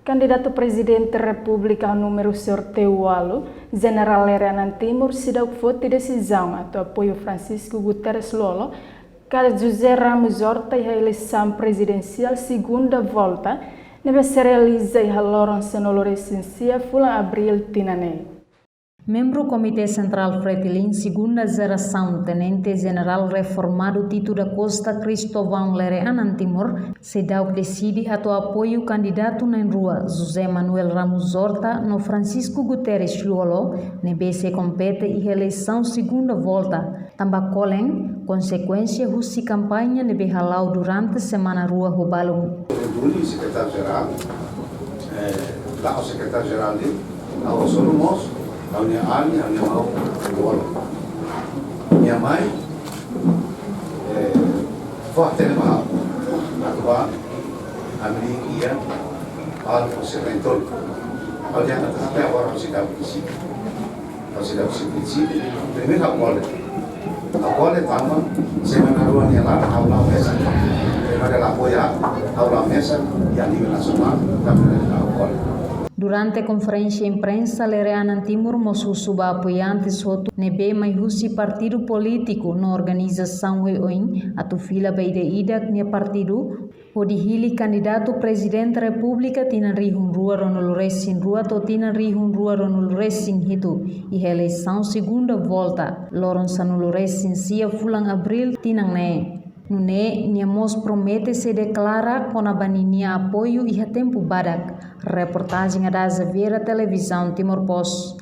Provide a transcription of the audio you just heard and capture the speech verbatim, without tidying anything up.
Kandidatu Prezidente Repúblika númeru sorteiu ualu, Jenerál Lere Anan Timur, seidauk foti desizaun atu apoiu Francisco Guterres Lú-Olo ka José Ramos Horta iha eleisaun prezidensiál segunda volta ne'ebé sei realiza iha loron sanulu-resin-sia fulan Abríl tinan ne'e. Membru Komité Sentrál Fretilin segunda jerasaun, Tenente Jenerál reformadu Tito da Costa Cristóvão Lere Anan Timur, seidauk deside atu apoiu kandidatu na'in-rua, José Manuel Ramos Horta no Francisco Guterres Lú-Olo, ne'ebé sei kompete iha eleisaun segunda volta, tanba kolen konsekuénsia husi kampaña ne'ebé hala'o durante semana rua ho balun. Duni sekretáriu jerál, eh, la'ós sekretáriu jerál de'it, ha'u solo mós, ha'u-nia alin, ha'u-nia maun, bolu. Nia mai, eh, fó-hatene ba ha'u, atu bá, ami iha, halo konselamentu. Ha'u dehan katak até agora ha'u seidauk deside. Ha'u seidauk deside. Primeiru ha'u kole. Ha'u kole tanba semana rua nia laran, ha'u la'o mesak. Primeiru la apoia, ha'u la'o mesak, iha nivel nasionál, tanba ha'u kole. Durante konferénsia imprensa, Lere Anan Timur mós husu ba apoiantes hotu ne'ebé mai husi partidu polítiku no organizasaun oioin atu fila ba ida-idak nia partidu, hodi hili kandidatu Prezidente Repúblika tinan rihun rua ruanulu-resin-rua to'o tinan rihun rua ruanulu-resin-hitu, iha eleisaun segunda volta, loron sanulu-resin-sia fulan Abríl tinan ne'e. Nune'e, nia mós promete sei deklara kona-ba ninia apoiu iha tempu badak. Reportajen Adaza Vieira, Televizaun Timor Post.